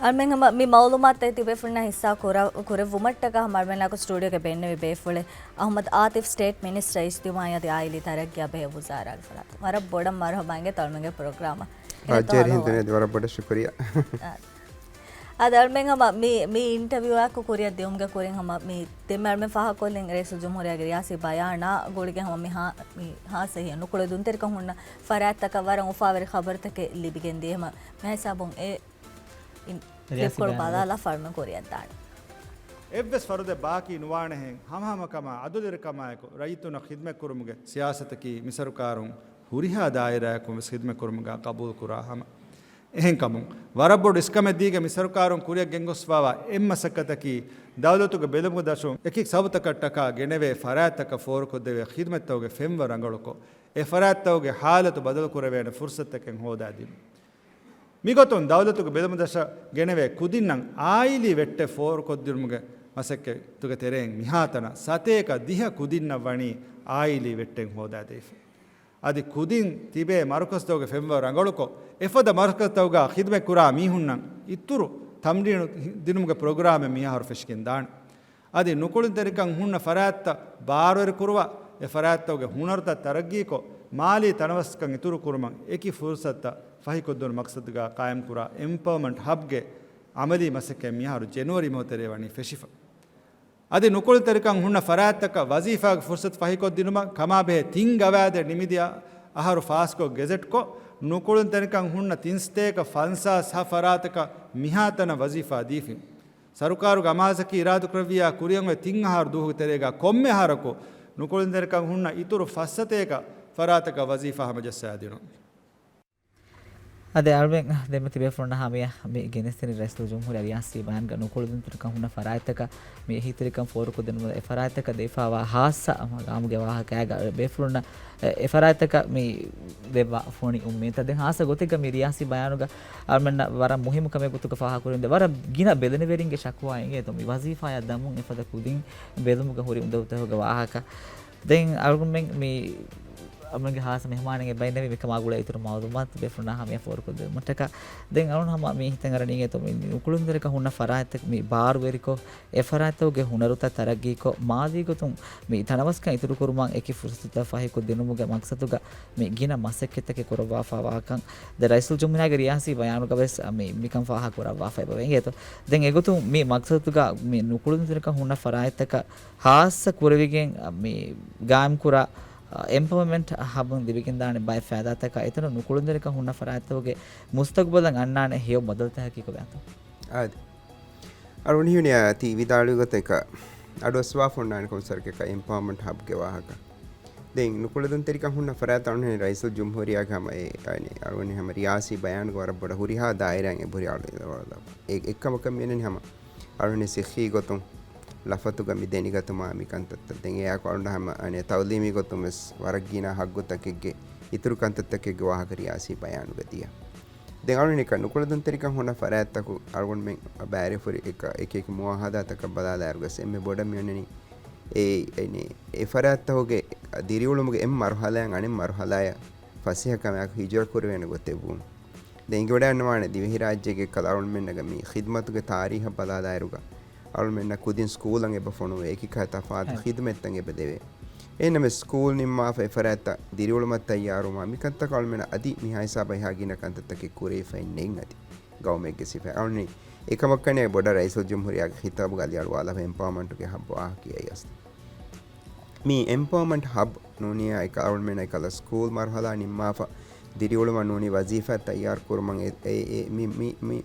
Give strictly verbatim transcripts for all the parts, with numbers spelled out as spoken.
އަޅުމެން ހަމަ މި މައުލޫމާތުތައް ތިބޭފުޅުންނާ ހިއްސާ ކުރ-، ކުރެއްވުމަށްޓަކާ ހަމަ އަޅުމެންނާކު ސްޓޫޑިއޯގެ ބޭނުންވި ބޭފުޅެއް އަޙްމަދު އާތިފް، ސްޓޭޓް މިނިސްޓަރ އިޖްތިމާޢިއްޔާ އާއިލީ ތަރައްގީއާ ބެހޭ ވުޒާރާގެ ފަރާތުން. ވަރަށް ބޮޑަށް މަރުޙަބާ އިނގޭތޯ އަޅުމެންގެ ޕްރޮގްރާމަށް. އާ، އިނގޭތޯ ޖެރި އަޅުގަނޑު. ހިނދުނިއަދި ވަރަށް ބޮޑަށް ޝުކުރިއްޔާ. އާ. އާދެ، އަޅުމެން ހަމަ މި، މި އިންޓަވިއުއާއެކު ކުރިއަށް ދިއުމުގެ ކުރިން ހަމަ މި ދެންމެ އަޅުމެން ފާހަގަކޮށްލިން ރައީސުލްޖުމްހޫރިއްޔާގެ ރިޔާސީ ބަޔާނާ ގުޅިގެން ހަމަ މި ހާ-، މި ހާއްސަ ހިޔަ ނުކުޅެދުންތެރިކަން ހުންނަ ފަރާތްތަކަށް ވަރަށް އުފާވެރި ޚަބަރުތަކެއް ލިބިގެންދިޔަ ހަމަ މި ހިސާބުން އެ އިން-، ރިޔާސީ ކްލިޕްކޮޅު ބަޔާނުގަ ބަލާލާ ފަރުމަ ކުރިއަށްދާނެ. އެއްވެސް ފަރުދެއް ބާކީ ނުވާނެހެން ހަމަހަމަކަމާ އަދުލެރިކަމާއެކު ރައްޔިތުންނަށް ޚިދްމަތްކުރުމުގެ ސިޔާސަތަކީ މިސަރުކާރުން ހުރިހާ ދާއިރާއަކުން ވެސް ޚިދްމަތްކުރުމުގަ ޤަބޫލުކުރާ ހަމަ. އެހެންކަމުން، ވަރަށް ބޮޑު އިސްކަމެއް ދީގެން މިސަރުކާރުން ކުރިއަށް ގެންގޮސްފާވާ އެއްމަސައްކަތަކީ، ދައުލަތުގެ ބެލުމުގެ ދަށުން އެކި ސަބަބުތަކަށްޓަކާ ގެނެވޭ ފަރާތްތަކަށް ފޯރުކޮށްދެވޭ ޚިދްމަތްތަކުގެ ފެންވަރު ރަނގަޅުކޮށް، އެ ފަރާތްތަކުގެ ހާލަތު ބަދަލުކުރެވޭނެ ފުރުޞަތުތަކެއް ހޯދާދިނުން. މިގޮތުން ދައުލަތުގެ ބެލުމުގެ ދަށަށް ގެނެވޭ ކުދިންނަށް އާއިލީ ވެއްޓެއް ފޯރުކޮށްދިނުމުގެ މަސައްކަތުގެ ތެރެއިން މިހާތަނަށް ސަތޭކަ ދިހަ ކުދިންނަށް ވަނީ އާއިލީ ވެއްޓެއް ހޯދާދީފަ. އަދި ކުދިން ތިބޭ މަރުކަޒުތަކުގެ ފެންވަރު ރަނގަޅުކޮށް، އެފަދަ މަރުކަޒުތަކުގަ ޚިދުމަތް ކުރާ މީހުންނަށް އިތުރު ތަމްރީނު ދިނުމުގެ ޕްރޮގްރާމެއް މިއަހަރު ފެށިގެން ދާނެ. އަދި ނުކުޅުންތެރިކަން ހުންނަ ފަރާތްތައް ބާރުވެރިކުރުވާ، އެ ފަރާތްތަކުގެ ހުނަރުތައް ތަރައްގީކޮށް، މާލީ ތަނަވަސްކަން އިތުރުކުރުމަށް އެކި ފުރުޞަތުތައް ފަހިކޮށްދިނުމަށް މަޤްޞަދުގަ ޤާއިމްކުރާ އެމްޕަވަރމަންޓް ހަބްގެ އަމަލީ މަސައްކަތް މިއަހަރު ޖެނުއަރީ މަހު ތެރޭ ވަނީ ފެށިފަ. އަދި ނުކުޅުންތެރިކަން ހުންނަ ފަރާތްތަކަށް ވަޒީފާގެ ފުރުޞަތު ފަހިކޮށްދިނުމަށް ކަމާބެހޭ ތިން ގަވާއިދެއް ނިމިދިޔަ އަހަރު ފާސްކޮށް ގެޒެޓްކޮށް، ނުކުޅުންތެރިކަން ހުންނަ ތިން ސަތޭކަ ފަންސާސް ހަ ފަރާތަކަށް މިހާތަނަށް ވަޒީފާ ދީފިން. ސަރުކާރުގެ އަމާޒަކީ އިރާދަކުރެއްވިއްޔާ ކުރިއަށް އޮތް ތިން އަހަރު ދުވަހުގެ ތެރޭގަ ކޮންމެ އަހަރަކު ނުކުޅުންތެރިކަން ހުންނަ އިތުރު ފަސް ސަތޭކަ ފަރާތަކަށް ވަޒީފާ ހަމަޖައްސާދިނުން. އަދި އަޅުމެން ދެންމެ ތިބޭފުޅުންނަށް ހަމަޔަށް މި ގެނެސްދިނީ ރައީސުލްޖުމްހޫރިއްޔާ ރިޔާސީ ބަޔާންގަ ނުކުޅެދުންތެރިކަން ހުންނަ ފަރާތްތަކަށް މި އެހީތެރިކަން ފޯރުކޮށްދިނުމަށް އެ ފަރާތްތަކަށް ދެވިފާވާ ހާއްސަ މަގާމުގެ ވާހަކައިގަ ބޭފުޅުންނަށް އެ، އެ ފަރާތްތަކަށް މި ދެއްވާ ފޮނި އުއްމީދުތައް. ދެން ހާއްސަ ގޮތެއްގަ މި ރިޔާސީ ބަޔާނުގަ އަޅުމެންނަށް ވަރަށް މުހިއްމު ކަމެއް ގޮތުގަ ފާހަގަކުރެވެންދެ، ވަރަށް ގިނަ ބެލެނިވެރިންގެ ޝަކުވާ އިނގޭތޯ މި ވަޒީފާއަށް ދަމުން އެފަދަ ކުދިން ބެލުމުގަ ހުރި އުނދަގޫތަކުގެ ވާހަކަ. ދެން އަޅުގަނޑުމެން މި އަޅުގަނޑުގެ ހާއްސަ މެހުމާނެއް އެބައިންނެވި މިކަމާ ގުޅޭ އިތުރު މައުލޫމާތު ބޭފުޅުންނާ ހަމަޔަށް ފޯރުކޮށްދެވުމަށްޓަކާ. ދެން އަޅުގަނޑު ހަމަ މި ހިތަށް އަރަނީ އިނގޭތޯ މި ނުކުޅުންތެރިކަން ހުންނަ ފަރާތްތައް މި ބާރުވެރިކޮށް، އެ ފަރާތްތަކުގެ ހުނަރުތައް ތަރައްގީކޮށް، މާލީ ގޮތުން މި ތަނަވަސްކަން އިތުރުކުރުމަށް އެކި ފުރުޞަތުތައް ފަހިކޮށްދިނުމުގެ މަޤްޞަދުގަ މި ގިނަ މަސައްކަތްތަކެއް ކުރައްވާފާވާކަން ދެން ރައީސުލްޖުމްހޫރިއްޔާގެ ރިޔާސީ ބަޔާނުގަވެސް މި، މިކަން ފާހަގަކުރައްވާފައި އެބަވޭ އިނގޭތޯ. ދެން އެގޮތުން މި މަޤްޞަދުގަ މި ނުކުޅުންތެރިކަން ހުންނަ ފަރާތްތަކަށް ހާއްސަ ކުރެވިގެން، މި ގާއިމްކުރާ، އެމްޕަވަރމަންޓް ހަބުން ލިބިގެންދާނެ ބައެއް ފައިދާތަކާ އެތަނުން ނުކުޅުންތެރިކަން ހުންނަ ފަރާތްތަކުގެ މުސްތަގުބަލަށް އަންނާނެ ހެޔޮ ބަދަލުތަކަކީ ކޮބާތޯ؟ އާދެ. އަޅުގަނޑު ހީވަނީ ތި ވިދާޅުވި ގޮތަކަށް އަޑުއައްސަވާފަ އޮންނާނެ ކޮންސަރކެކަށް އެމްޕަވަރމަންޓް ހަބްގެ ވާހަކަ. ދެން ނުކުޅެދުންތެރިކަން ހުންނަ ފަރާތް އަޅުގަނޑު ހީވަނީ ރައީސުލްޖުމްހޫރިއްޔާގެ ހަމަ އެ، އަނެ، އަޅުގަނޑު ހަމަ ރިޔާސީ ބަޔާނުގެ ވަރަށް ބޮޑަށް ހުރިހާ ދާއިރާއިން އެބަހުރި އަޅު އެ، އެ، އެއްކަމަކަށް މިއަންނަނީ ހަމަ އަޅުގަނޑު ސިއްހީ ގޮތުން ލަފަތުގަ މި ދެނިގަތުމާ މި ކަންތައްތައް. ދެން އެއާއެކު އަޅުގަނޑަށް ހަމަ، އަނެ، ތައުލީމީ ގޮތުން ވެސް ވަރަށް ގިނަ ހައްގުތަކެއްގެ އިތުރު ކަންތައްތަކެއްގެ ވާހަކަ ރިޔާސީ ބަޔާނުގަ ދިޔަ. ދެން އަޅުގަނޑު ނިކަން ނުކުޅެދުންތެރިކަން ހުންނަ ފަރާތްތަކު އަޅުގަނޑުމެން ބައިވެރި ހުރި އެކ-، އެކި އެކި މުއާހަދާތަކަށް ބަލާލާއިރު ވެސް އެންމެ ބޮޑަށް މިއޮންނަނީ އެ، އެ، އެ ފަރާތްތަކުގެ ދިރިއުޅުމުގެ އެއް މަރުހަލާއިން އަނެއް މަރުހަލާޔަށް ފަސޭހަކަމާއެކު ހިޖުރަ ކުރެވޭނެ ގޮތެއްވުން. ދެން އިނގިވަޑައިގަންނަވާނެ ދިވެހިރާއްޖޭގެ ކަލަ އަޅުގަނޑުމެންނަށް މި ޚިދްމަތުގެ ތާރީހަށް ބަލާލާއިރުގަ އަޅުގަނޑުމެންނަށް ކުދިން ސްކޫލަށް އެބަ ފޮނުވޭ އެކި ކަހަލަ ތަފާތު ޚިދުމަތްތައް އެބަ ދެވޭ. އެހެންނަމަވެސް ސްކޫލް ނިންމާފަ އެ ފަރާތްތައް ދިރިއުޅުމަށް ތައްޔާރުވުމާ މިކަންތަކަށް އަޅުގަނޑުމެންނަށް އަދި މިހާ ހިސާބަށް އެހާ ގިނަ ކަންތައްތަކެއް ކުރެވިފައެއް ނެތް އަދި ގައުމެއްގެ ސިފައިން. އަޅުގަނޑު އެކަމަކަށް ބޮޑަށް ރައީސުލްޖުމްހޫރިއްޔާގެ ޚިޠާބުގަ އަލިއަޅުވާލާފަ އެމްޕަވަރމަންޓުގެ ހައްބު ވާހަކަ އައިސް. މި އެމްޕަވަރމަންޓް ހަބް ނޫނީ އެކަ އަޅުގަނޑުމެން އެކަލަ ސްކޫލް މަރުހަލާ ނިންމާފަ ދިރިއުޅުމަށް ނޫނީ ވަޒީފާ ތައްޔާރު ކުރުމަށް އެ، އެ، އެ، މި، މި، މި،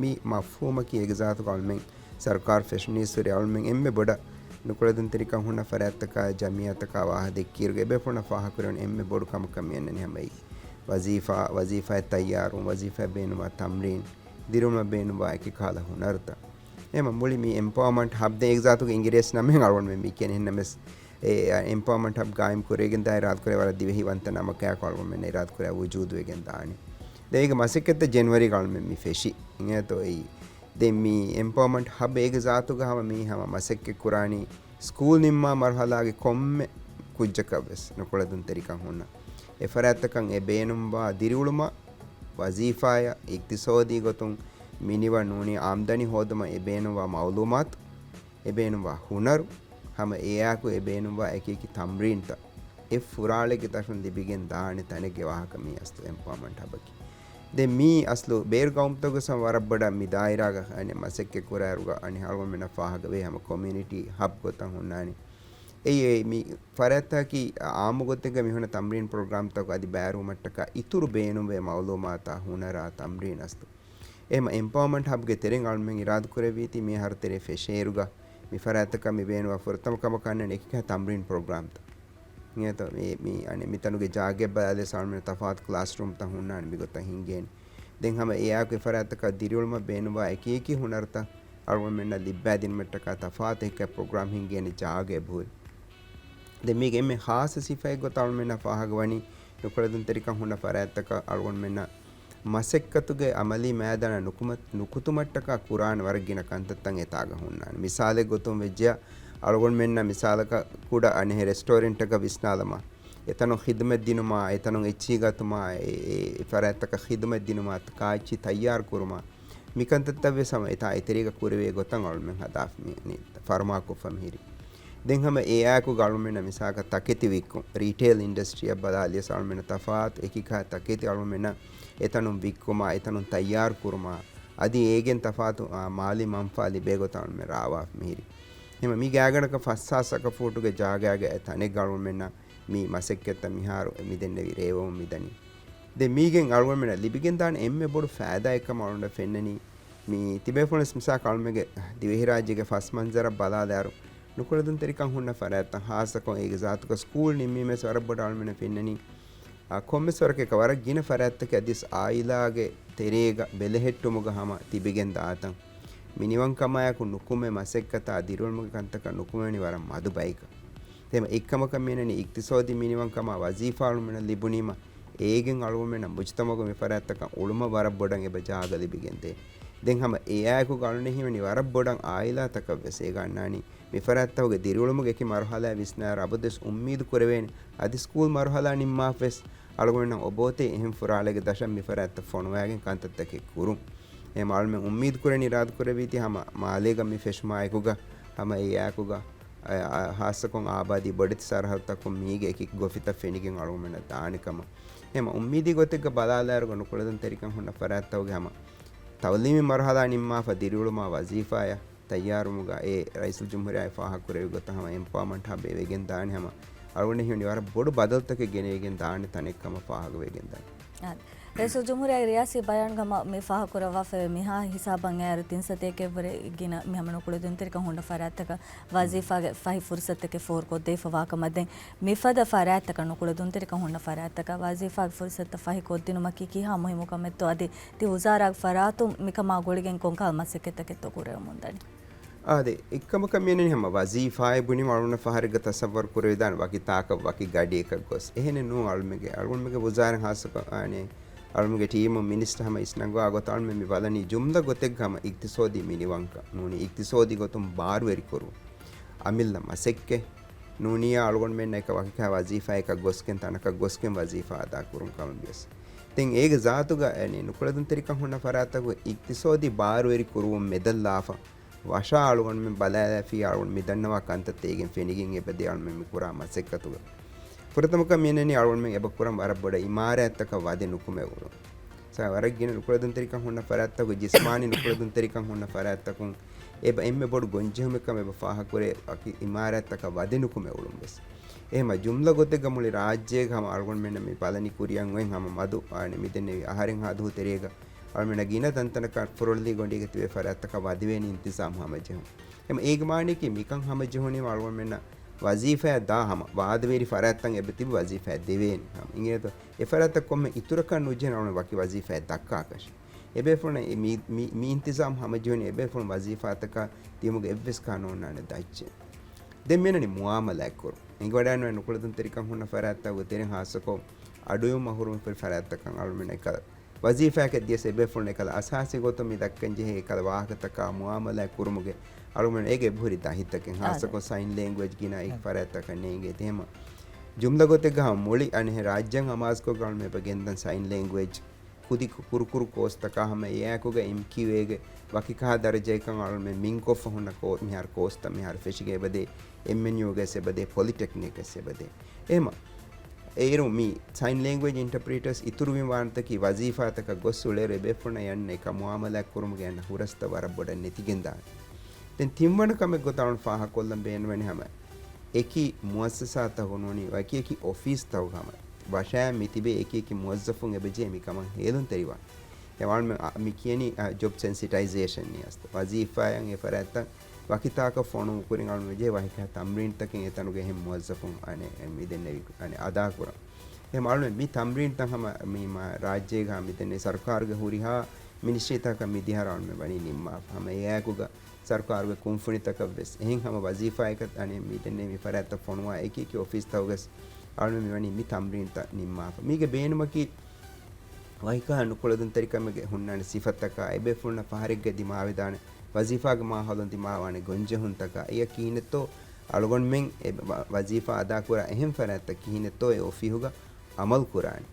މި މަފްހޫމަކީ އޭގެ ޒާތުގަ އަޅުމެން ސަރުކާރު ފެށުނީސް ހުރި އަޅުމެން އެންމެ ބޮޑަށް ނުކުޅެދުންތެރިކަން ހުންނަ ފަރާތްތަކާ ޖަމިއްޔާތަކާ ވާހަ ދެއްކިއިރުގަ އެބޭފުޅުންނަށް ފާހަގަކުރެވެން އެންމެ ބޮޑު ކަމަކަށް މިއަންނަނީ ހަމައެއީ ވަޒީފާ، ވަޒީފާއަށް ތައްޔާރުވުން، ވަޒީފާއަށް ބޭނުންވާ ތަމްރީން، ދިރިއުޅުމަށް ބޭނުންވާ އެކި ކަހަލަ ހުނަރުތައް. އެހެންމަ މުޅި މި އެމްޕަވަރމަންޓް ހަބް ދެން އޭގެ ޒާތުގަ އިނގިރޭސި ނަމެއް އަޅުގަނޑުމެން މި ކިޔަނީ. އެހެންނަމަވެސް އެ އެމްޕަވަރމަންޓް ހަބް ގާއިމް ކުރެވިގެންދާ އިރާދަކުރޭ ވަރަށް ދިވެހި ވަންތަ ނަމަކާއެކު އަޅުގަނޑުމެން އިރާދަކުރާ ވުޖޫދުވެގެން ދާނެ. ދެން އޭގެ މަސައްކަތްތައް ޖެނުއަރީގަ އަޅުމެން މި ފެށި. އިނގޭތޯ އެއީ. ދެން މި އެމްޕަވަރމަންޓް ހަބް އޭގެ ޒާތުގަ ހަމަ މީ ހަމަ މަސައްކަތް ކުރާނީ ސްކޫލް ނިންމާ މަރުހަލާގެ ކޮންމެ ކުއްޖަކަށް ވެސް ނުކުޅެދުންތެރިކަން ހުންނަ އެ ފަރާތްތަކަށް އެ ބޭނުންވާ ދިރިއުޅުމަށް ވަޒީފާއަށް އިޤްތިޞާދީ ގޮތުން މިނިވަން ނޫނީ އާމްދަނީ ހޯދުމަށް އެ ބޭނުންވާ މައުލޫމާތު، އެ ބޭނުންވާ ހުނަރު، ހަމަ އެއާއެކު އެ ބޭނުންވާ އެކިއެކި ތަމްރީންތައް އެ ފުރާޅެއްގެ ދަށުން ލިބިގެން ދާނެ ތަނެއްގެ ވާހަކަ މީ އަސްލު އެމްޕަވަރމަންޓް ހަބަކީ. ދެން މީ އަސްލު ބޭރު ގައުމުތަކުގަސް ވަރަށް ބޮޑަށް މި ދާއިރާގަ އަނެއް މަސައްކަތް ކުރާއިރުގަ އަނެއް އަޅުގަނޑުމެންނަށް ފާހަގަވޭ ހަމަ ކޮމިއުނިޓީ ހަބް ގޮތަށް ހުންނާނެ. އެއީ އެ މި ފަރާތްތަކަކީ އާއްމު ގޮތެއްގަ މި ހުންނަ ތަމްރީން ޕްރޮގްރާމްތަކު އަދި ބައިވެރިވުމަށްޓަކާ އިތުރު ބޭނުންވޭ މައުލޫމާތާ ހުނަރާ ތަމްރީން އަސްލު. އެހެމަ އެމްޕަވަރމަންޓް ހަބްގެ ތެރެއިން އަޅުމެން އިރާދަކުރެއްވީތީ މި އަހަރު ތެރޭ ފެށޭއިރުގަ މި ފަރާތްތަކަށް މި ބޭނުންވާ ފުރަތަމަ ކަމަކަށް އަންނަން އެކިކަހަ ތަމްރީން ޕްރޮގްރާމްތައް. އިނގޭތޯ މި، މި، އަނެއް މިތަނުގެ ޖާގައަށް ބަލާލިޔަސް އަޅުމެން ތަފާތު ކްލާސްރޫމްތައް ހުންނާނެ މިގޮތަށް ހިންގޭނެ. ދެން ހަމަ އެއާއެކު އެ ފަރާތްތަކަށް ދިރިއުޅުމަށް ބޭނުންވާ އެކިއެކި ހުނަރުތައް އަޅުގަނޑުމެންނަށް ލިއްބައިދިނުމަށްޓަކާ ތަފާތު އެކި ޕްރޮގްރާމް ހިންގޭނެ ޖާގައެއް ބުހި. ދެން މީގެ އެންމެ ޚާއްޞަ ސިފައެއް ގޮތަށް އަޅުމެންނަށް ފާހަގަވަނީ ނުކުޅެދުންތެރިކަން ހުންނަ ފަރާތްތަކަށް އަޅުގަނޑުމެންނަށް މަސައްކަތުގެ އަމަލީ މައިދާނަށް ނުކުމަ-، ނުކުތުމަށްޓަކާ ކުރާނެ ވަރަށް ގިނަ ކަންތައްތައް އެތާގަ ހުންނާނެ. މިސާލެއް ގޮތުން ވެއްޖެޔާ، އަޅުގަނޑުމެންނަށް މިސާލަކަށް ކުޑަ އަނެއް ރެސްޓޯރެންޓަކަށް ވިސްނާލަމާ، އެތަނުން ޚިދުމަތް ދިނުމާ، އެތަނުން އެއްޗިހި ގަތުމާ، އެ، އެ، އެ ފަރާތްތަކަށް ޚިދުމަތް ދިނުމާ، ކާއެއްޗިހި ތައްޔާރު ކުރުމާ، މިކަންތައްތައްވެސް ހަމަ އެތާ އެތެރޭގަ ކުރެވޭ ގޮތަށް އަޅުމެން ހަދާފަ މި-، މި ފަރުމާކޮށްފަ މިހިރީ. ދެން ހަމަ އެއާއެކު އަޅުމެންނަށް މިސާލަކަށް ތަކެތި ވިއްކުން، ރީޓޭލް އިންޑަސްޓްރީއަށް ބަލާލިޔަސް އަޅުމެންނަށް ތަފާތު އެކިކަހަ ތަކެތި އަޅުމެންނަށް އެތަނުން ވިއްކުމާ، އެތަނުން ތައްޔާރު ކުރުމާ، އަދި އޭގެން ތަފާތު، އާ، މާލީ މަންފާ ލިބޭ ގޮތަށް އަޅުމެން ރާވާފަ މިހިރީ. ހަމަ މީގެ ގާތްގަނޑަކަށް ފަސް ހާސް އަކަ ފޫޓުގެ ޖާގައިގަ އެ ތަނެއްގަ އަޅުމެންނަށް މި މަސައްކަތްތައް މިހާރު މި ދެންނެވި ރޭވަމުން މިދަނީ. ދެން މީގެން އަޅުގަނޑުމެންނަށް ލިބިގެންދާނެ އެންމެ ބޮޑު ފައިދާއެއްކަމަށް އަޅުގަނޑަށް ފެންނަނީ، މި ތިބޭފުޅުންވެސް މިސާލަކަށް އަޅުމެންގެ ދިވެހިރާއްޖޭގެ ފަސް މަންޒަރަށް ބަލާލާއިރު، ނުކުޅެދުންތެރިކަން ހުންނަ ފަރާތްތައް ހާއްސަކޮށް އޭގެ ޒާތުގަ ސްކޫލް ނިންމީމެސް ވަރަށް ބޮޑަށް އަޅުމެންނަށް ފެންނަނީ، އާ، ކޮންމެސް ވަރަކަށް ވަރަށް ގިނަ ފަރާތްތަކެއް އަދިވެސް އާއިލާގެ ތެރޭގަ ބެލެހެއްޓުމުގަ ހަމަ ތިބިގެން ދާތަން. މިނިވަންކަމާއެކު ނުކުމެ މަސައްކަތާ ދިރިއުޅުމުގެ ކަންތަކަށް ނުކުމެވެނީ ވަރަށް މަދު ބަޔަކަށް. އެހެމަ އެއްކަމަކަށް މިއަންނަނީ އިޤްތިޞާދީ މިނިވަންކަމާ ވަޒީފާ އަޅުމެންނަށް ލިބުނީމަ، އޭގެން އަޅުގަނޑުމެންނަށް މުޖުތަމަޢުގެ މި ފަރާތްތަކަށް އުޅުމަށް ވަރަށް ބޮޑަށް އެބަ ޖާގަ ލިބިގެންދޭ. ދެން ހަމަ އެއާއެކު އަޅުގަނޑަށް ހީވަނީ ވަރަށް ބޮޑަށް އާއިލާތަކަށްވެސް އޭގަ އަންނާނީ މި ފަރާތްތަކުގެ ދިރިއުޅުމުގެ އެކި މަރުހަލާއެއް ވިސްނާއިރު އަބަދުވެސް އުއްމީދު ކުރެވޭނެ އަދި ސްކޫލް މަރުހަލާ ނިންމާފަވެސް އަޅުގަނޑަށް އޮބޯތެ އެހެން ފުރާޅެއްގެ ދަށަށް މި ފަރާތްތައް ފޮނުވާގެން ކަންތައްތަކެއް ކުރުން. އެހެމަ އަޅުމެން އުއްމީދު ކުރަނީ އިރާދަ ކުރެވީތީ ހަމަ މާލޭގަ މި ފެށުމާއެކުގަ ހަމަ އެއާއެކުގަ، އަ، އަ، ހާއްސަކޮށް އާބާދީ ބޮޑެތި ސަރަހައްދުތަކުން މީގެ އެކި ގޮފިތައް ފެނިގެން އަޅުގަނޑަށް ދާނެ ކަމަށް. އެހެމަ އުއްމީދީ ގޮތެއްގަ ބަލާލާއިރުގަ ނުކުޅެދުންތެރިކަން ހުންނަ ފަރާތްތަކުގެ ހަމަ ތައުލީމީ މަރުހަލާ ނިންމާފަ ދިރިއުޅުމާ ވަޒީފާޔަށް ތައްޔާރުވުމުގަ އެ ރައީސުލްޖުމްހޫރިއްޔާ ފާހަގަކުރެއްވި ގޮތަށް ހަމަ އެމްޕަވަރމަންޓް ހަބް ވެގެން ދާނެ ހަމަ އަޅުގަނޑަށް ހީވަނީ ވަރަށް ބޮޑު ބަދަލުތަކެއް ގެނެވިގެން ދާނެ ތަނެއް ކަމަށް ފާހަގަވެގެން ދާނެ. އާ، ރައީސުލްޖުމްހޫރިއްޔާގެ ރިޔާސީ ބަޔާނުގަ ހަމަ މި ފާހަގަކުރައްވާފައި މިހާ ހިސާބަށް އައިއިރު ތިން ސަތޭކައެއްވުރެ ގިނަ މި ހަމަ ނުކުޅެދުންތެރިކަން ހުންނަ ފަރާތްތަކަށް ވަޒީފާގެ ފަހި ފުރުސަތުތަކެއް ފޯރުކޮށްދީފަވާކަމަށް ދެން މިފަދަ ފަރާތްތަކަށް ނުކުޅެދުންތެރިކަން ހުންނަ ފަރާތްތަކަށް ވަޒީފާގެ ފުރުސަތުތައް ފަހި ކޮށްދިނުމަކީ ކިހާ މުހިއްމު ކަމެއްތޯ އަދި ތި ވުޒާރާގެ ފަރާތުން މިކަމާ ގުޅިގެން ކޮންކަހަލަ މަސައްކަތްތަކެއްތޯ ކުރެވެމުންދަނީ؟ އާދެ، އެއްކަމަކަށް މިއަންނަނީ ހަމަ ވަޒީފާއެއް ބުނީމަ އަޅުގަނޑަށް ފަހަރެއްގަ ތަޞައްވަރު ކުރެވިދާނެ ވަކި ތާކަށް ވަކި ގަޑިއަކަށް ގޮސް. އެހެނެއް ނޫން އަޅުމެގެ، އަޅުގަނޑުމެގެ ވުޒާރަ ހާއްސަކޮށް، އާނެ، އަޅުމެގެ ޓީމު މިނިސްޓަރ ހަމަ އިސްނަންގަވާ ގޮތަށް އަޅުމެ މި ބަލަނީ ޖުމްލަ ގޮތެއްގަ ހަމަ އިޤްތިޞާދީ މިނިވަންކަން ނޫނީ އިޤްތިޞާދީ ގޮތުން ބާރުވެރި ކުރުން. އަމިއްލަ މަސައްކަތް ނޫނިއްޔާ އަޅުގަނޑުމެންނަށް އެކަ ވަކިކާ ވަޒީފާއަކަށް ގޮސްގެން ތަނަކަށް ގޮސްގެން ވަޒީފާ އަދާ ކުރުން ކަމަށް ވިޔަސް. ދެން އޭގެ ޒާތުގަ އެނެ ނުކުޅެދުންތެރިކަން ހުންނަ ފަރާތަކު އިޤްތިޞާދީ ބާރުވެރި ކުރުވުން މެދަށްލާފަ ވަށާ އަޅުގަނޑުމެން ބަލާލާފިއްޔާ އަޅުގަނޑު މި ދަންނަވާ ކަންތައްތައް އޭގެން ފެނިގެން އެބަދޭ އަޅުމެން މި ކުރާ މަސައްކަތުގަ. ފުރަތަމަކަށް މިއަންނަނީ އަޅުގަނޑުމެން އެބަ ކުރަން ވަރަށް ބޮޑަށް އިމާރާތްތަކަށް ވަދެ ނުކުމެ އުޅުން. ސާ ވަރަށް ގިނަ ނުކުޅެދުންތެރިކަން ހުންނަ ފަރާތްތަކު ޖިސްމާނީ ނުކުޅެދުންތެރިކަން ހުންނަ ފަރާތްތަކުން އެބަ އެންމެ ބޮޑު ގޮންޖެހުމެއްކަމަށް އެބަ ފާހަގަކުރޭ ވަކި އިމާރާތްތަކަށް ވަދެ ނުކުމެ އުޅުން ވެސް. އެހެމަ ޖުމްލަ ގޮތެއްގަ މުޅި ރާއްޖޭގަ ހަމަ އަޅުގަނޑުމެންނަށް މި ބަލަނީ ކުރިއަށް އޮތް ހަމަ މަދު އާނެ މިދެންނެވި އަހަރެއްހާ ދުވަހު ތެރޭގަ އަޅުމެންނަށް ގިނަ ތަންތަނަކަށް ފުރޮޅިލީ ގޮނޑީގަ ތިބޭ ފަރާތްތަކަށް ވަދެވޭނެ އިންތިޒާމް ހަމަޖެހުން. އެމަ އޭގެ މާނައަކީ މިކަން ހަމަޖެހުނީމަ އަޅުގަނޑުމެންނަށް ވަޒީފާއަށް ދާ ހަމަ ވާދަވެރި ފަރާތްތައް އެބަ ތިބި ވަޒީފާއަށް ދެވޭނެ ހަމަ. އިނގޭތޯ؟ އެ ފަރާތްތައް ކޮންމެ އިތުރަކަށް ނުޖެހެން އަޅުގަނޑު ވަކި ވަޒީފާއެއް ދައްކާކަށި. އެބޭފުޅުން މި، މި، މި އިންތިޒާމް ހަމަޖެހުނީ އެބޭފުޅުން ވަޒީފާތަކަށް ދިޔުމުގެ އެއްވެސް ކާ ނޯންނާނެ ދައްޗެއް. ދެން މިއަންނަނީ މުއާމަލާތް ކުރުން. އެނގިވަޑައިނުވޭ ނުކުޅެދުންތެރިކަން ހުންނަ ފަރާތްތަކުގެ ތެރެއިން ހާއްސަކޮށް އަޑުއިވުމަށް ހުރުމަތި ހުރި ފަރާތްތަކަށް އަޅުމެން އެކަލަ ވަޒީފާއަކަށް ދިޔަސް އެބޭފުޅުން އެކަލަ އަސާސީ ގޮތުން މި ދައްކަން ޖެހޭ އެކަލަ ވާހަކަތަކާ މުއާމަލާތް ކުރުމުގެ އަޅުގަނޑު އޭގެ އެބަހުރި ދަހިތަކެއް ހާއްސަކޮށް ސައިން ލެންގުއޭޖް ގިނަ އެކި ފަރާތްތަކަށް ނޭނގޭ. އެހެމަ ޖުމްލަ ގޮތެއްގަ ހަމަ މުޅި އަނެއް ރާއްޖެއަށް ހަމައަސްކޮށް އަޅުމެން އެބަ ގެންދަން ސައިން ލެންގުއޭޖް ކުދި ކުރުކުރު ކޯސްތަކާ ހަމަ އެއާއެކުގަ އެމްކިއުއޭގެ ވަކިކަހަލަ ދަރަޖައެއްކަން އަޅުމެން މިންކޮށްފަ ހުންނަ ކޯ-، މިހާރު ކޯސްތައް މިހާރު ފެށިގެން އެބަދޭ، އެމްއެންޔޫގެސް އެބަދޭ، ޕޮލިޓެކްނިކްސް އެބަދޭ. އެހެމަ އޭރު މި ސައިން ލެންގުއޭޖް އިންޓަޕްރީޓަރސް އިތުރުވި ވާންތަކީ ވަޒީފާތަކަށް ގޮސް އުޅޭރު އެބޭފުޅުންނަށް އެ އަންނަ އެކަ މުއާމަލާތް ކުރުމުގެ އަންނަ ހުރަސްތައް ވަރަށް ބޮޑަށް ނެތިގެންދާނެ. ދެން ތިންވަނަ ކަމެއް ގޮތަށް އަޅުން ފާހަގަކޮށްލަން ބޭނުންވަނީ ހަމަ އެކި މުއައްސަސާތައް ނޫނީ އެކި އެކި އޮފީސްތަކުގަ ހަމަ ވަށާ މިތިބޭ އެކި އެކި މުވައްޒަފުން އެބަޖެހޭ މިކަމަށް ހޭލުންތެރިވާނެ. އެ އަޅުމެން އަ-، މި ކިޔަނީ، އަ، ޖޮބް ސެންސިޓައިޒޭޝަން އިން އަސްލު. ވަޒީފާއަށް އެ ފަރާތްތައް ވަކިތާކަށް ފޮނުވުން ކުރިން އަޅުމެން ވެޖެ ވަކިކަހަލަ ތަމްރީންތަކެއް އެތަނުގެ އެހެން މުވައްޒަފުން އަނެއް މިދެންނެވި އަނެއް އަދާކުރަން. އެހެން އަޅުމެން މި ތަމްރީންތައް ހަމަ މި މާ ރާއްޖޭގަ މިދެންނެވި ސަރުކާރުގެ ހުރިހާ މިނިސްޓްރީތަކަށް މިދިހައިރު އަޅުމެން ވަނީ ނިންމާފަ. ހަމަ އެއާއެކުގަ ސަރުކާރުގެ ކުންފުނިތަކަށް ވެސް އެހެން ހަމަ ވަޒީފާއަކަށް އަނެއް މިދެންނެވި ފަރާތްތައް ފޮނުވާ އެކި އެކި އޮފީސްތަކުގަސް އަޅުމެން މިވަނީ މި ތަމްރީންތައް ނިންމާފަ. މީގެ ބޭނުމަކީ ވަކިކަހަލަ ނުކުޅެދުންތެރިކަމުގެ ހުންނާނެ ސިފަތަކާ، އެބޭފުޅުންނަށް ފަހަރެއްގަ ދިމާވެދާނެ ވަޒީފާގެ މާހައުލުން ދިމާވާނެ ގޮންޖެހުންތަކާ، އެޔަށް ކިހިނެއްތޯ އަޅުގަނޑުމެން އެ ވަ-، ވަޒީފާ އަދާކުރާ އެހެން ފަރާތްތައް ކިހިނެއްތޯ އެ އޮފީހުގަ އަމަލު ކުރާނެ.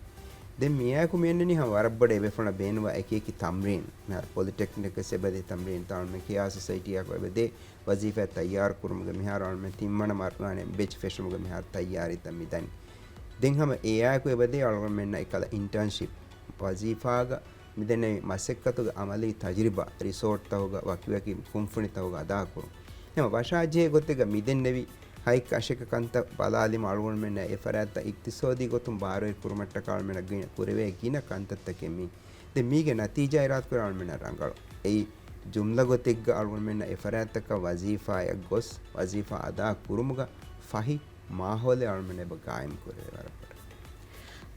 ދެން މިއާއެކު މިއަންނަނީ ހަމަ ވަރަށް ބޮޑަށް އެބޭފުޅުންނަށް ބޭނުންވާ އެކި އެކި ތަމްރީން. މިހާރު ޕޮލިޓެކްނިކް ސެބަދި ތަމްރީން ތާޅުމެ ކިޔާ ސޮސައިޓީއަކު އެބަދޭ ވަޒީފާ ތައްޔާރު ކުރުމުގެ މިހާރު އަޅުމެން ތިންވަނަ މަރު-، ވާނެ ބެޗް ފެށުމުގެ މިހާރު ތައްޔާރީތައް މިދަނީ. ދެން ހަމަ އެއާއެކު އެބަދޭ އަޅުގަނޑުމެންނަށް އެކަލަ އިންޓާންޝިޕް ވަޒީފާގަ މިދެންނެވި މަސައްކަތުގެ އަމަލީ ތަޖުރިބާ ރިސޯޓްތަކުގަ ވަކިވަކި ކުންފުނިތަކުގަ އަދާކުރުން. ހަމަ ވަށާޖެހޭ ގޮތެއްގަ މިދެންނެވި ހަތް އަށެކަ ކަންތައް ބަލާލީމަ އަޅުގަނޑުމެންނަށް އެ ފަރާތްތައް އިޤްތިޞާދީ ގޮތުން ބާރުވެރި ކުރުމަށްޓަކާ އަޅުމެންނަށް ގިނަ ކުރެވޭ ގިނަ ކަންތައްތަކެއް މީ. ދެން މީގެ ނަތީޖާ އިރާދަކުރާ އަޅުމެންނަށް ރަނގަޅު. އެއީ ޖުމްލަ ގޮތެއްގަ އަޅުގަނޑުމެންނަށް އެ ފަރާތްތަކަށް ވަޒީފާއަށް ގޮސް ވަޒީފާ އަދާ ކުރުމުގަ ފަހި މާހައުލެއް އަޅުމެން އެބަ ގާއިމް ކުރެވޭ ވަރަށް ބޮޑަށް.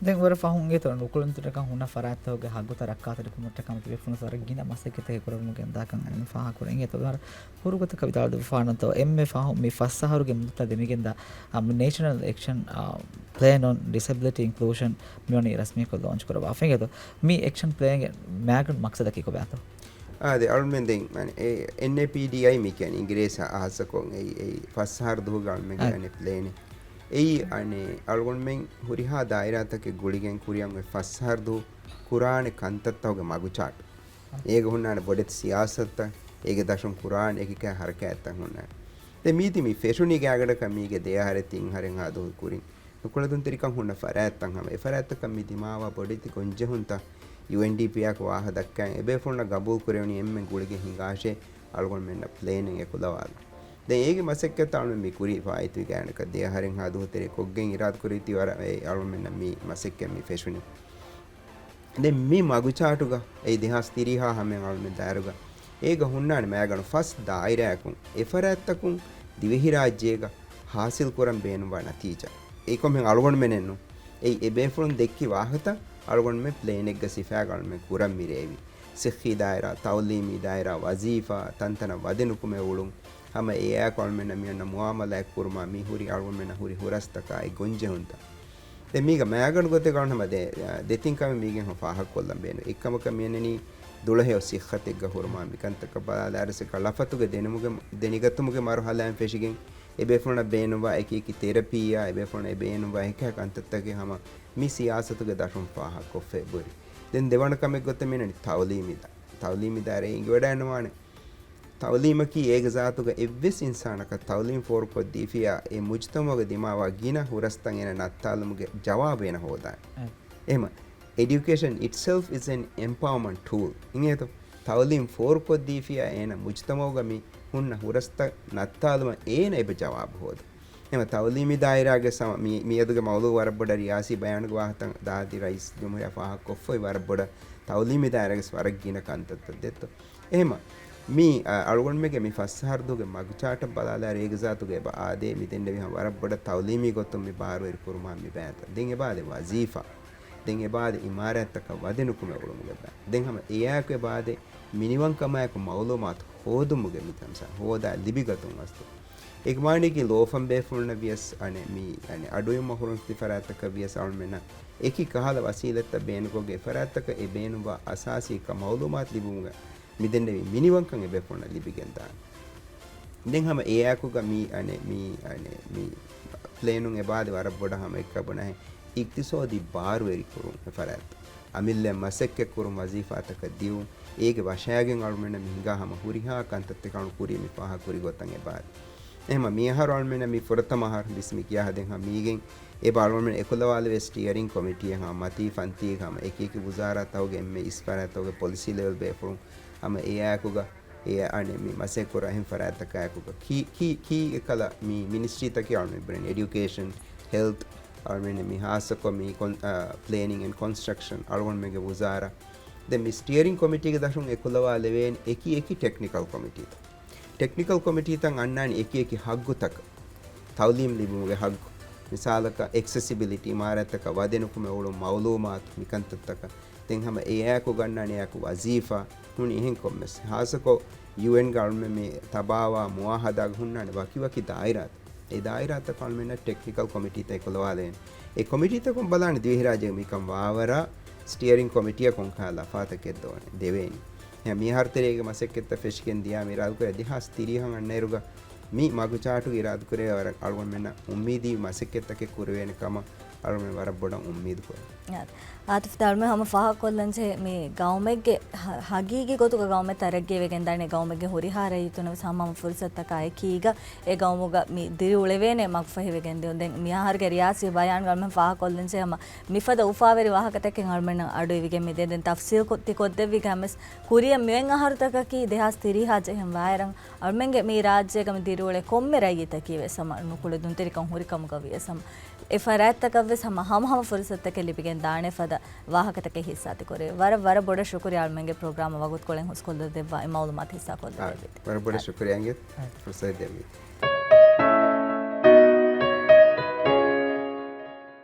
ދެން ވަރަށް ފަހުން އިނގޭތޯ ނުކުޅެދުންތެރިކަން ހުންނަ ފަރާތްތަކުގެ ހައްގުތައް ރައްކާތެރިކުރުމަށްޓަކާ މިތިބޭފުޅުން ވަރަށް ގިނަ މަސައްކަތެއް ކުރެވެމުން ގެންދާކަން އަޅުގަނޑު ފާހަގަކުރަން. އިނގޭތޯ ވަރަށް ކުރު ގޮތަކަށް ވިދާޅުވާނަންތޯ އެންމެ ފަހު މި ފަސް އަހަރުގެ މުއްދަތާ ދެމިގެންދާ، އާ، މި ނޭޝަނަލް އެކްޝަން، އާ، ޕްލޭން އޮން ޑިސެބިލިޓީ އިންކްލޫޝަން މިވަނީ ރަސްމީކޮށް ލޯންޗް ކުރައްވާފަ. އިނގޭތޯ މި އެކްޝަން ޕްލޭންގެ މައިގަނޑު މަޤްޞަދަކީ ކޮބާތޯ؟ އާދެ، އަޅުމެން ދެން، އަނެ، އެ، އެންއޭޕީޑީއައި މި ކިޔަނީ އިނގިރޭސި ހާއްސަކޮށް އެއީ، އެއީ ފަސް އަހަރު ދުވަހުގެ އަޅުމެންގެ އަ. އަނެއް ޕްލޭނެއް. އެއީ، އަނެއް، އަޅުގަނޑުމެން ހުރިހާ ދާއިރާތަކެއް ގުޅިގެން ކުރިއަށް އޮތް ފަސް އަހަރު ދުވަހު ކުރާނެ ކަންތައްތަކުގެ މަގުޗާޓް. އަ. އޭގަ ހުންނާނެ ބޮޑެތި ސިޔާސަތުތައް، އޭގެ ދަށުން ކުރާނެ އެކި އެކި ހަރަކާތްތައް ހުންނާނެ. ދެން މީތި މި ފެށުނީ ގާތްގަނޑަކަށް މީގެ ދެ އަހަރެއް ތިން އަހަރެއްހާ ދުވަހު ކުރިން. ނުކުޅެދުންތެރިކަން ހުންނަ ފަރާތްތައް ހަމަ އެ ފަރާތްތަކަށް މި ދިމާވާ ބޮޑެތި ގޮންޖެހުންތައް ޔޫއެންޑީޕީއާއެކު ވާހަކަ ދައްކައި އެބޭފުޅުންނަށް ގަބޫލު ކުރެވުނީ އެންމެން ގުޅިގެން ހިނގާށޭ އަޅުގަނޑުމެންނަށް ޕްލޭނެއް އެކުލަވާލަން. ދެން އޭގެ މަސައްކަތް އަޅުމެން މި ކުރި ފާއިތުވި ގާތްގަނޑަކަށް ދެ އަހަރެއްހާ ދުވަހު ތެރޭ ކޮށްގެން އިރާދަ ކުރެވިތީ ވަރަށް އެ އަޅުމެންނަށް މި މަސައްކަތް މި ފެށުނީ. ދެން މި މަގުޗާޓުގަ އެއީ ދެހާސް ތިރީހާ ހަމައިން އަޅުމެން ދާއިރުގަ އޭގަ ހުންނާނެ މައިގަނޑު ފަސް ދާއިރާއަކުން އެފަރާތްތަކުން ދިވެހިރާއްޖޭގަ ހާސިލް ކުރަން ބޭނުންވާ ނަތީޖާ. އެކަމެއް އަޅުގަނޑުމެނެއްނު. އެއީ އެބޭފުޅުން ދެއްކި ވާހަކަތައް އަޅުގަނޑުމެން ޕްލޭނެއްގަ ސިފައިގަ އަޅުމެން ކުރަން މިރޭވި. ސިއްހީ ދާއިރާ، ތައުލީމީ ދާއިރާ، ވަޒީފާ، ތަންތަނަށް ވަދެ ނުކުމެ އުޅުން. ހަމަ އެއާއެކު އަޅުމެންނަށް މި އޮންނަ މުއާމަލާތް ކުރުމާ މި ހުރި އަޅުގަނޑުމެންނަށް ހުރި ހުރަސްތަކާއި ގޮންޖެހުންތައް. ދެން މީގަ މައިގަނޑު ގޮތެއް ގަންނަމަ ދެ-، ދެތިން ކަމެއް މީގެން ފާހަގަކޮށްލަން ބޭނުން. އެއްކަމަކަށް މިއަންނަނީ ދުޅަހެޔޮ ސިއްހަތެއްގަ ހުރުމާ މިކަންތަކަށް ބަލާލާއިރު ކަލަފަތުގެ ދެނެމުގެ، ދެނެގަތުމުގެ މަރުހަލާއިން ފެށިގެން އެބޭފުޅުންނަށް ބޭނުންވާ އެކި އެކި ތެރަޕީއާ، އެބޭފުޅުންނަށް ބޭނުންވާ އެކި ކަންތައްތަކެއް ހަމަ މި ސިޔާސަތުގެ ދަށުން ފާހަގަކޮށްފަ އެބަހުރި. ދެން ދެވަނަ ކަމެއް ގޮތަށް މިއަންނަނީ ތައުލީމީ ދާ-، ތައުލީމީ ދާއިރާ އިނގިވަޑައިގަންނަވާނެ. ތައުލީމަކީ އޭގެ ޒާތުގަ އެއްވެސް އިންސާނަކަށް ތައުލީމް ފޯރުކޮށްދީފިއްޔާ އެ މުޖްތަމަޢުގަ ދިމާވާ ގިނަ ހުރަސްތައް އޭނަ ނައްތާލުމުގެ ޖަވާބު އޭނަ ހޯދާނެ. އެ. އެހެމަ، education itself is an empowerment tool. އިނގޭތޯ؟ ތައުލީމް ފޯރުކޮށްދީފިއްޔާ އޭނަ މުޖްތަމަޢުގަ މި ހުންނަ ހުރަސްތައް ނައްތާލުމަށް އޭނަ އެބަ ޖަވާބު ހޯދޭ. އެހެމަ ތައުލީމީ ދާއިރާގެ ސަމަ-، މި-، މިއަދުގެ މައުޟޫޢު ވަރަށް ބޮޑަށް ރިޔާސީ ބަޔާނުގެ ވާހަކަ ދާދި ރައީސް ޖުމްހޫރިއްޔާ ފާހަގަކޮށްފައި ވަރަށް ބޮޑަށް ތައުލީމީ ދާއިރާގެ ވަރަށް ގިނަ ކަންތައްތައް ދެއްތޯ. އެހެމަ މި، އަ، އަޅުގަނޑުމެންގެ މި ފަސް އަހަރު ދުވަހުގެ މަގުޗާޓަށް ބަލާލާއިރު އޭގެ ޒާތުގަ އެބަ އާދޭ މި ދެންނެވި ހަމަ ވަރަށް ބޮޑަށް ތައުލީމީ ގޮތުން މި ބާރުވެރި ކުރުމާ މި ބައިތައް. ދެން އެބައާދޭ ވަޒީފާ. ދެން އެބައާދޭ އިމާރާތްތަކަށް ވަދެ ނުކުމެ އުޅުމުގެ ބައި. ދެން ހަމަ އެއާއެކު އެބައާދޭ މިނިވަންކަމާއެކު މައުލޫމާތު ހޯދުމުގެ މި ތަންސާ ހޯދާ ލިބިގަތުން އަސްލު. އެކަމާނީކީ ލޯފަން ބޭފުޅުންނަށް ވިޔަސް އަނެއް މި އަނެއް އަޑުއިވުމަށް ހުރުން ތި ފަރާތްތަކަށް ވިޔަސް އަޅުމެންނަށް އެކި ކަހަލަ ވަސީލަތްތައް ބޭނުންކޮށްގެ އެ ފަރާތްތަކަށް އެ ބޭނުންވާ އަސާސީ ކަ-، މައުލޫމާތު ލިބުމުގަ މިދެންނެވި މިނިވަންކަން އެބޭފުޅުންނަށް ލިބިގެންދާނެ. ދެން ހަމަ އެއާއެކުގަ މި އަނެއް، މި އަނެއް، މި ޕްލޭނުން އެބައާދޭ ވަރަށް ބޮޑަށް ހަމަ އެއްކަ ބުނާހެން އިޤްތިޞާދީ ބާރުވެރި ކުރުން އެ ފަރާތް. އަމިއްލައަށް މަސައްކަތްކުރުން ވަޒީފާތަކަށް ދިއުން. އޭގެ ވަށައިގެން އަޅުމެންނަށް މި ހިނގާ ހަމަ ހުރިހާ ކަންތައްތަކަށް ކުރިއަށް މި ފާހަގަކުރި ގޮތަށް އެބަ އަރި. އެހެމަ މިއަހަރު އަޅުމެންނަށް މި ފުރަތަމަ އަހަރު ވިސް މި ކިޔާ ހަދެން ހަމަ މީގެން އެބަ އަޅުމެން އެކުލަވާލެވޭ ސްޓިއަރިން ކޮމިޓީއެއް ހަމަ މަތީ ފަންތީގަ ހަމަ އެކި އެކި ވުޒާރާތަކުގެ އެންމެ އިސްފަރާތްތަކުގެ ޕޮލިސީ ލެވެލް ބޭފުޅުން ހަމަ އެއާއެކުގަ އެ އަނެއް މި މަސައްކަތް ކުރާ އެހެން ފަރާތްތަކާއެކުގަ ކީ، ކީ، ކީ އެކަލަ މި މިނިސްޓްރީތަކީ އަޅުމެން އެޑިއުކޭޝަން، ހެލްތް، އަޅުމެން މި ހާއްސަކޮށް މި ކޮން-، އާ، ޕްލޭނިން އެންޑް ކޮންސްޓްރަކްޝަން އަޅުގަނޑުމެންގެ ވުޒާރާ. ދެން މި ސްޓިއަރިން ކޮމިޓީގެ ދަށުން އެކުލަވާލެވޭނެ އެކި އެކި ޓެކްނިކަލް ކޮމިޓީތައް. ޓެކްނިކަލް ކޮމިޓީތައް އަންނާނެ އެކި އެކި ހައްގުތަކަށް ތައުލީމް ލިބުމުގެ ހައްގު. މިސާލަކަށް އެކްސެސިބިލިޓީ، އިމާރާތްތަކަށް ވަދެ ނުކުމެ އުޅުން މައުލޫމާތު މިކަންތައްތަކަށް. ދެން ހަމަ އެއާއެކު ގަންނާނެ އެއާއެކު ވަޒީފާ ހުން އެހެން ކޮންމެސް. ހާއްސަކޮށް ޔޫއެންގެ އަޅުމެން މި ތަބާވާ މުއާހަދާގަ ހުންނާނެ ވަކިވަކި ދާއިރާތައް. އެ ދާއިރާތަކަށް އަޅުމެންނަށް ޓެކްނިކަލް ކޮމިޓީތައް އެކުލަވާލެވޭނެ. އެ ކޮމިޓީތަކުން ބަލާނެ ދިވެހިރާއްޖޭގެ މިކަން ވާވަރަށް ސްޓިއަރިން ކޮމިޓީއަށް ކޮންކަހަލަ ލަފާތަކެއް ދޯނެ ދެވޭނީ. އެހެން މިއަހަރު ތެރޭގެ މަސައްކަތްތައް ފެށިގެން ދިޔާ މި އިރާދަކުރޭ ދެހާސް ތިރީހަށް އަންނައިރުގަ މި މަގުޗާޓުގެ އިރާދަކުރޭ ވަރަށް އަޅުގަނޑުމެންނަށް އުއްމީދީ މަސައްކަތްތަކެއް ކުރެވޭނެ ކަމަށް އަޅުގަނޑުމެން ވަރަށް ބޮޑަށް އުއްމީދު ކުރަން. އާ، އާތިފް ދާޅުމެ ހަމަ ފާހަގަކޮށްލަންޖެހޭ މި ގައުމެއްގެ ހަ-، ހަގީގީ ގޮތުގަ ގައުމެއް ތަރައްގީވެގެން ދާނެ، ގައުމެއްގެ ހުރިހާ ރައްޔިތުންނަށް ވެސް ހަމަ ހަމަ ފުރުސަތުތަކާ އެކީގަ އެ ގައުމުގަ މި ދިރިއުޅެވޭނެ މަގުފަހިވެގެން ދިޔުން. ދެން މިއަހަރުގެ ރިޔާސީ ބަޔާންގަ އަޅުމެން ފާހަގަކޮށްލަންޖެހޭ ހަމަ މިފަދަ އުފާވެރި ވާހަކަތަކެއް އަޅުމެންނަށް އަޑުއިވިގެން މިދޭ. ދެން ތަފްސީލް ކޮ-، ތި ކޮށްދެއްވި ގަމެސް ކުރިއަށް މިއޮތް އަހަރުތަކަކީ ދެހާސް ތިރީހާ ޖެހެން ވާއިރަށް އަޅުމެންގެ މި ރާއްޖޭގަ މި ދިރިއުޅޭ ކޮންމެ ރައްޔިތަކީ ވެސް ހަމަ ނުކުޅެދުންތެރި ކަން ހުރި ކަމުގަ ވިޔަސް ހަމަ އެ ފަރާތްތަކަށް ވެސް ހަމަ ހަމަ ހަމަ ފުރުސަތުތަކެއް ލިބިގެން ދާނެ ފަދަ ވާހަކަތަކެއް ހިއްސާތި ކުރޭ. ވަރަށް، ވަރަށް ބޮޑަށް ޝުކުރިޔާ އަޅުމެންގެ ޕްރޮގްރާމަށް ވަގުތުކޮޅެއް ހުސްކޮށްލަ ދެއްވާ އެ މައުލޫމާތު ހިއްސާ ކޮށްލެއްވި. ވަރަށް ބޮޑަށް ޝުކުރިޔާ އިނގޭ ފުރުސަތު ދެއްވީ.